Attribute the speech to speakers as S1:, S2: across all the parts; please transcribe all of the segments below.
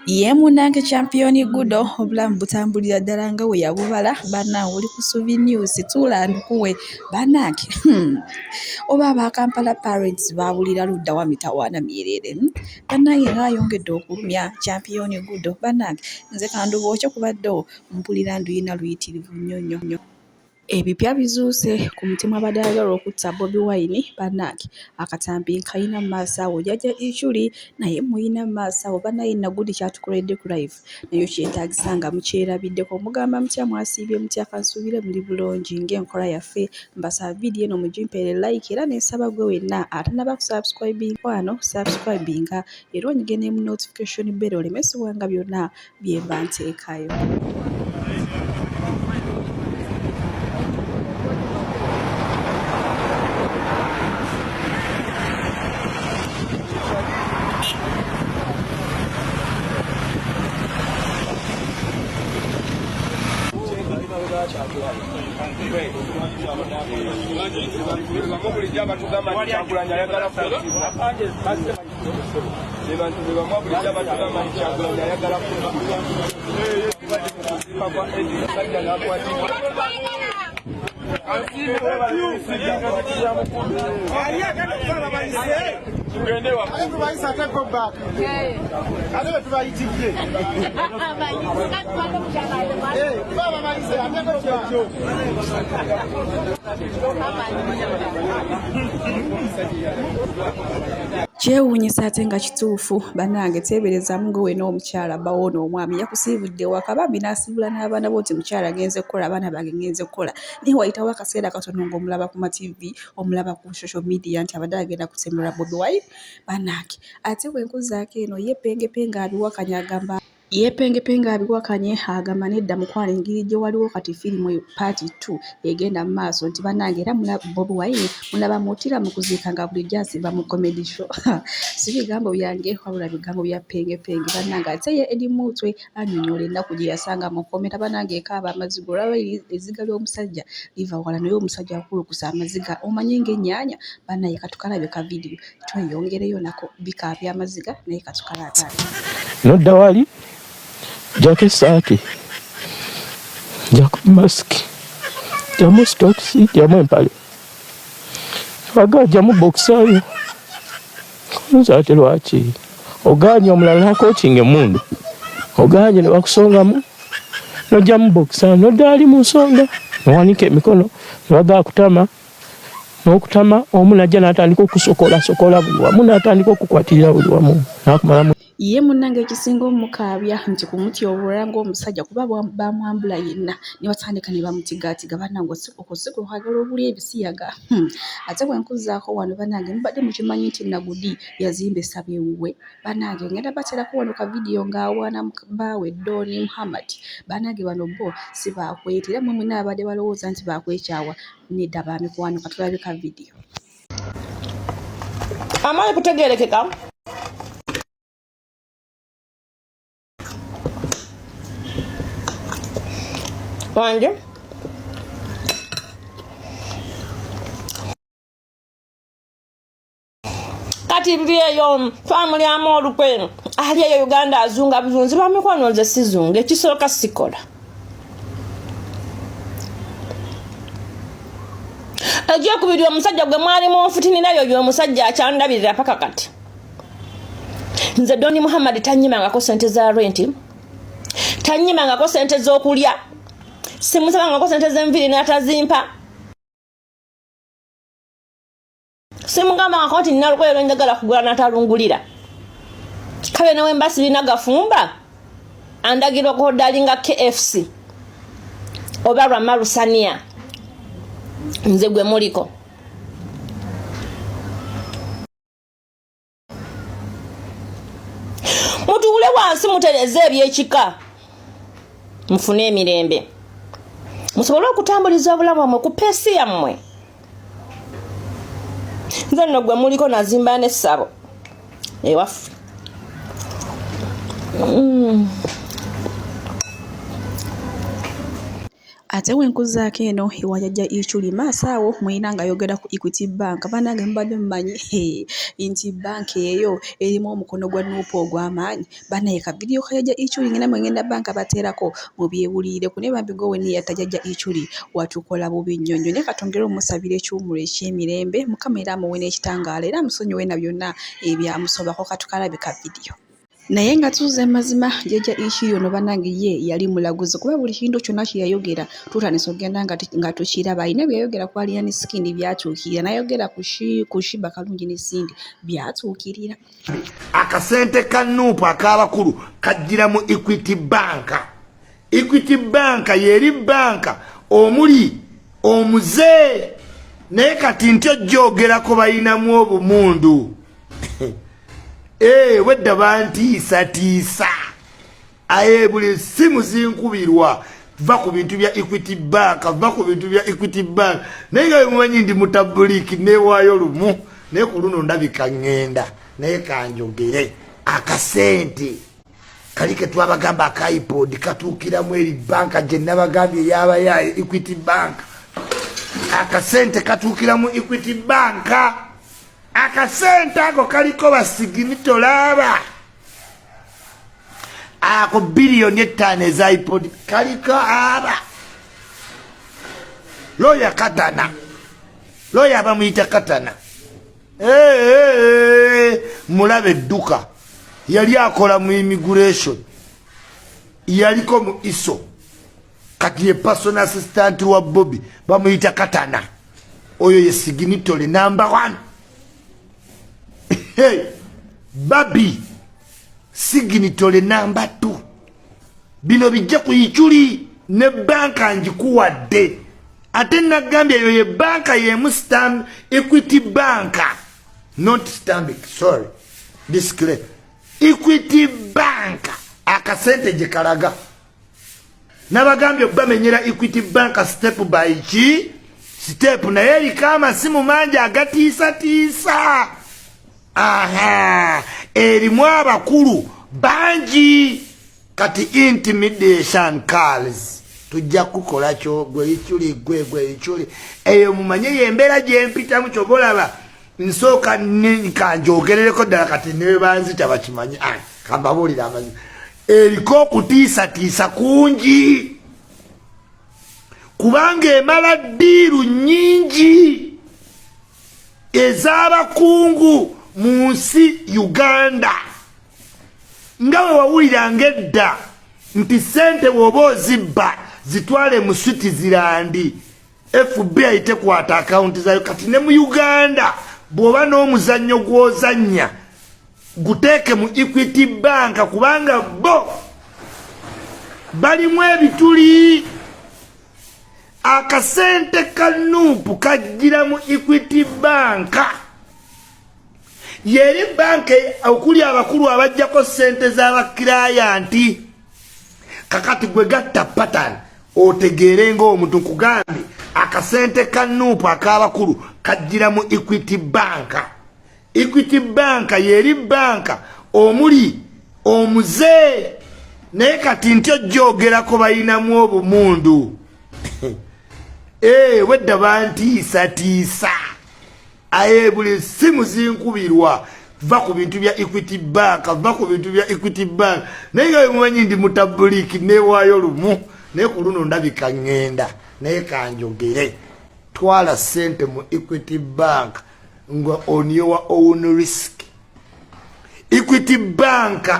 S1: Ye munnange Champion Gudo obulamu butambulira ddala nga bwe yabubala bannange oli ku Suubi News tuula nkuwe bannange oba aba Kampala Parents baawulira ludda wa mitawaana myereere bannange ng'ayongedde okulumya Champion Gudo bannange nze kandubookye kubadde mpulira nduyina luyitirivu nnyo nnyo nnyo. Ebipya bizuuse ku mutemu abadde ayagala okutta Bobi Wine bannange akatambi nkayina mu maaso awo jjajja Ichuli naye mmuyina mu maaso awo bannaye Nagudi ky'atukoledde ku live nayo kyetaagisa nga mukyerabiddeko. Mugamba mutya mwasiibye mutya kansuubire muli bulungi ng'enkola yaffe mbasaba vidiyo eno mugimpeere like era ne nsaba gwe wenna atannaba kusubscribinga mukwano subscribinga era onyige ne mu notification bell oleme sibwanga byonna bye mba nteekayo.
S2: Bebantu bebamu bulijjo abatugamba nti Kyagulanyi ayagala kuziika kwa Eddie musajja n'akwatibwa. Tugende
S1: Kyewuunyisa ate nga kituufu bannange teeberezaamu gwe wena omukyala bba w'ono omwami yakusiibudde ewaka bambi n'asiibula n'abaana bo nti mukyala ngenze kukola abaana bange ngenze kukola naye wayitawo akaseera katono ng'omulaba ku ma TV omulaba ku social media nti abadde agenda kutemula Bobi Wine bannange ate bwe nkuzaako eno ye Pengepenge abiwakanya agamba Yeepengepenge abiwakanye agamba nedda mukwano engeri gye waliwo kati firimu paati 2 egenda mu maaso nti bannange era Bobi Wine mulaba muttira mu kuziika nga bulijjo asimba mu comedy show. Si bigambo byange wabula bigambo bya Pengepenge bannange ate ye Eddie Mutwe annyonnyola ennaku gye yasanga mu kkomera bannange ekaaba amaziga olaba ezziga ly'omusajja liva wala naye omusajja akulukusa amaziga omanye ng'ennyanya bannaye katukalabe ka vidiyo. Tweyongereyo nako bikaabya amaziga naye katukalabe.
S3: Nodda wali jako esaati jako masiki jamu sitokisi jamu empale aga jamu bokisayo nze ate lwaki oganye omulala nakokinga emundu oganye nebakusongamu nojamu bokisa nodda ali mu nsonda nowanika emikono nebaga kutama n'okutama omu najja n'atandika okusokolasokola buli wamu n'atandika okukwatirira buli wamu n'akumalamu.
S1: Ye munnange ekisinga omukaabya nti kumutyoboola ng'omusajja kuba baamwambula yenna ne batandika ne bamutigaatiga bannange okwo si kwe kwagala okulya ebisiyaga. Ate bwe nkuzzaako wano bannange mubadde mukimanyi nti Nagudi yazimba essabo ewuwe? Banange ngenda baterako wano ka video nga awaana bbaawe Don Muhammad. Banange bano bo si bakweta era mwe mwena abadde balowooza nti bakwekyawa nedda ba mikwano katulabe ka video.
S4: Amaanyi kutegerekeka. Wanje. Kati ndi eyo twamulyamu olukwe ali eyo Uganda azunga buzunzi bamikwano nze sizunga ekisooka sikola ekyokubiri omusajja gwe mwali munfutinira yoyo omusajja akyandabirira paka kati nze Doni Muhammad tanyimangako sente za renti tanyimangako sente z'okulya simusabangako sente z'enviiri n'atazimpa simugambangako nti nina lugoye lwenjagala kugula natalungulira kale newe mba sirina gafumba andagira okuhodalinga KFC oba rwamarusania nze gwe muliko. Mutuule wansi mutereze ebyekika mufune emirembe musobole okutambuliza obulamu bwammwe ku peesi yammwe. Nze nno gwe muliko nazimba n'essabo ewaffe.
S1: Ate wenkuzaako eno ewa Jjajja Ichuli maaso awo mulina ng'ayogera ku Equity Bank. Bannange mubadde mumanyi nti bbanka eyo erimu omukono gwa Nuupu ogw'amaanyi? Bannaye ka vidiyo ka Jjajja Ichuli ng'era mwe ngenda bba nkabateerako mubyewulirireko. Naye bambi gwe wenna eyatta Jjajja Ichuli watukola bubi nnyo nnyo. Naye ka twongere omusabira ekiwummulo eky'emirembe, Mukama era amuwe n'ekitangaala era amusonyiwe na byonna ebyamusobako. Ka tukalabe ka vidiyo. Naye nga tuzuze mazima jjajja Ichuli ono banange ye yali mulaguzi kuba buli kintu kyonna kye yayogera tutandise okugenda nga tukiraba. Alina bye yayogera ku Alien Skin byatuukirira, n'ayogera ku Sheebah Kalungi ne Cindy byatuukirira.
S5: Akasente ka Nuupu ak'abakulu kajjira mu Equity Bank. Equity Bank yeri banka omuli omuze naye kati ntyo gyogerako balinamu obumundu. Eh, wedda bantiisatiisa aye buli simu zinkubirwa va ku bintu bya Equity Bank, va ku bintu bya Equity Bank. Naye nga mumanyi ndi mutabuliiki, neewaayo lumu naye ku luno ndabika ŋŋenda naye kanjogere. Akasente kali ke twabagamba aka iPod katuukiramu eri banka gye nabagambye eyabayaye Equity Bank. Akasente katuukira mu Equity Bank. Akasente ako kaliko basiginitolaaba ako 5 biliyoni eza iPod kaliko aba looya Katana, looya bamuyita Katana. Mulabe edduka yali akola mu immigration, yaliko mu ISO, kati ye personal assistant wa Bobi, bamuyita Katana. Oyo ye signatory number one. Hey, babi signatory number two. Bino bijja ku Ichuli ne banka njikuwadde. Ate nagambye eyo ye banka yemu Stam Equity Bank, not Stanbic, sorry, disclaimer. Equity Bank akasente gye kalaga nabagambye bamenyera Equity Bank step by ki step, naye eriko amasimu mangi agatiisatiisa. Aha, erimu abakulu bangi. Kati intimidation calls, tujja kukola kyo gwe Ichuli, gwe Ichuli. Eyo mumanye yembeera gyempitamu. Kyoba olaba nsooka kanjogerereko ddala kati nebanzita bakimanye. Ah, kambabuulire amazima, eriko okutiisatiisa kungi kubanga emala ddiiru nnyingi ez'abakungu mu nsi Uganda. Nga bwe wawuliranga edda nti sente bw'oba ozibba zitwale mu Switzerland, FBI tekwata akawunti zayo. Kati ne mu Uganda bw'oba n'omuzannyo gw'ozannya guteeke mu Equity Bank kubanga bo balimu ebituli. Akasente ka Nuupu kajjira mu Equity Bank, yeri banka okuli abakulu abajjako sente z'abakirayanti. Kakati gwe gatta pattern otegeere ng'omuntu. Nkugambye akasente ka Nuupu ak'abakulu kajjira mu Equity Bank. Equity Bank yeri banka omuli omuze naye kati ntyo gyogerako balinamu obumundu. Eh, wedda bantiisatiisa aye buli simu zinkubirwa va ku bintu bya Equity Bank, va ku bintu bya Equity Bank. Naye nga mumanyi ndi mutabuliiki, neewaayo lumu naye ku luno ndabika ŋŋenda naye kanjogere. Twala sente mu Equity Bank nga on your own risk. Equity Bank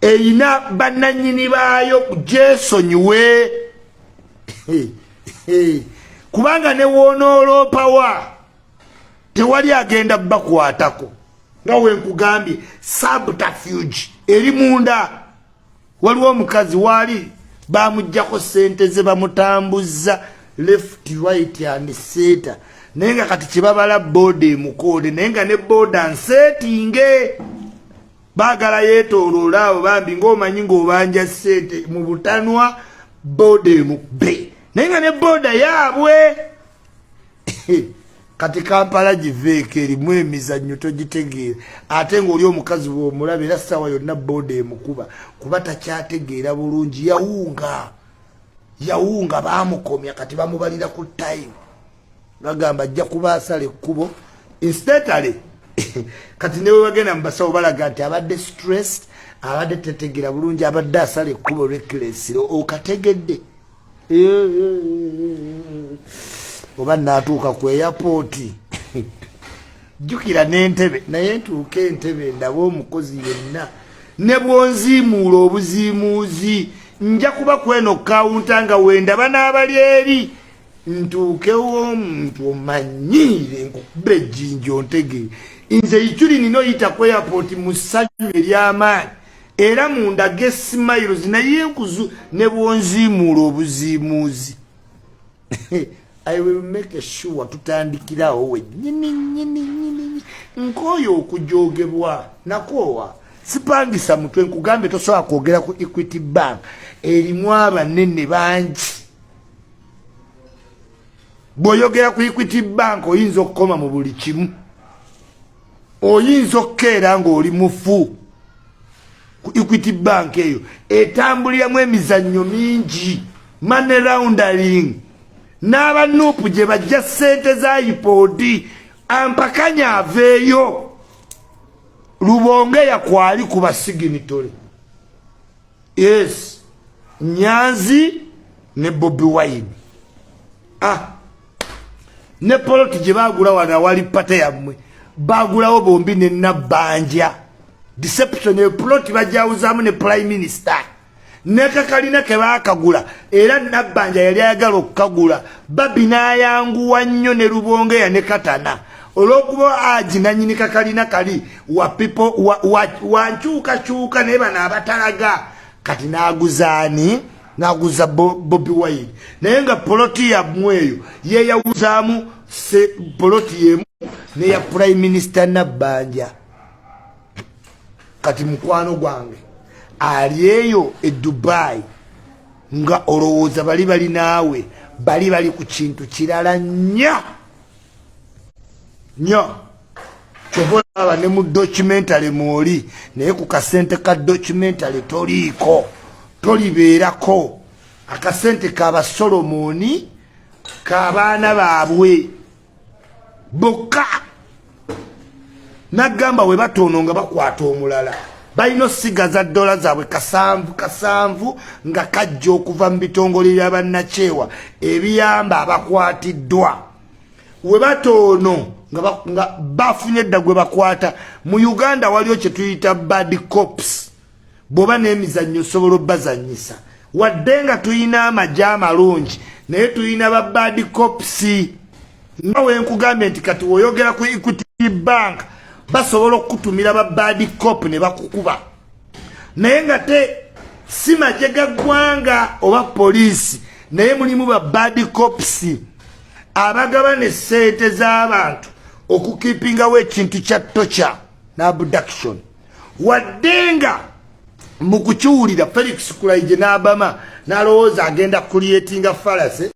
S5: eyina bannannyini baayo, gyesonyiwe kubanga ne woonooloopawa tewali agenda bakwatako. Nga wenkugambye subterfuge eri munda. Waliwo omukazi waali bamugjako sente ze, bamutambuza left, right and center, naye nga kati kyebabala boda emukoode, naye nga ne boda nseetinge baagala yeetooloola abo bambi ng'omanyi ng'obanja sente mu butanwa, boda emukube, naye nga ne boda yaabwe. Kati Kampala giveeko, erimu emizannyo togitegeera. Ate ng'oli omukazi bw'omulaba era ssaawa yonna boda emukuba kuba takyategeera bulungi, yawunga. Yawunga bamukomya, kati bamubalira ku time, bagamba ajja kuba asala ekkubo incidentally. Kati newe bagenda mu basawo, balaga nti abadde stressed, abadde tetegera bulungi, abadde asala ekkubo reckless. Okategedde oba natuuka ku airport, jjukira n'entebe, naye ntuuka entebe ndabe omukozi yenna. Ne bwonziimuula obuziimuuzi, nja kuba kweno kawunta nga wendaba n'abali eri. Ntuukewo omuntu omanyiire, nkukuba ejjinja ontegeere. Nze ikyuli nina oyita ku airport mu ssanyu ery'amaanyi, era mundage smiles, naye nkuzu ne bwonziimuula obuziimuuzi, I will make sure tutandikirawo we nyini nyini nyini. Nkooyo okujogebwa, nakoowa. Sipangisa mutwe, nkugambye tosobola kwogera ku Equity Bank, erimu abanene bangi. Bw'oyogera ku Equity Bank oyinza okukoma mu buli kimu, oyinza okukeera ng'oli mufu. Ku Equity Bank eyo etambuliramu emizannyo mingi, money laundering, n'abanuupu gye bajja ssente za IPOD. Ampakanya aveeyo, Lubonge yakwali ku ba signatory. Yes, Nyanzi ne Bobi Wine, ah, ne poloti gye bagula wano awali pate yammwe, bagulawo bombi ne Nabbanja. Deception, epuloti bajawuzaamu ne Prime Minister nekakalina ke baakagula, era Nabbanja yali ayagala okukagula, Babi n'ayanguwa nnyo ne Lubongeya ne Katana, olw'okuba agi nanyini kakalina kali wa people wankyukakyuka, naye bano abatalaga. Kati n'aguzaani? N'aguza Bobi Wine, naye nga poloti yammwe eyo yeyawuzaamu poloti yemu neya Prime Minister Nabbanja. Kati mukwano gwange ali eyo e Dubai, nga olowooza bali bali naawe, bali bali ku kintu kirala nnyo nnyo. Kyova olaba ne mu documentary mwoli, naye ku kasente ka documentary toliiko, tolibeerako. Akasente kabasolomoni k'abaana baabwe bokka. Nagamba we batono nga bakwata omulala, balina osigaza dola zaabwe kasanvu kasanvu nga kajja okuva mu bitongole bya bannakyewa ebiyamba abakwatiddwa. We batoono nga bafunye edda gwe bakwata. Mu Uganda waliwo kye tuyita bad cops. Bw'oba n'emizannyo osobola obbazannyisa, wadde nga tuyina amagye amalungi, naye tuyina ba bad cops. Nga wenkugambye nti kati woyogera ku Equity Bank, basobola okukutumira ba bad cop ne bakukuba, naye nga te si magye ga ggwanga oba poliisi, naye mulimu ba bad cops abagabana essente z'abantu okukipingawo ekintu kya torture n'abduction. Wadde nga mu kukiwulira Felix Kulaije n'abama n'alowooza agenda creatinga fallacy.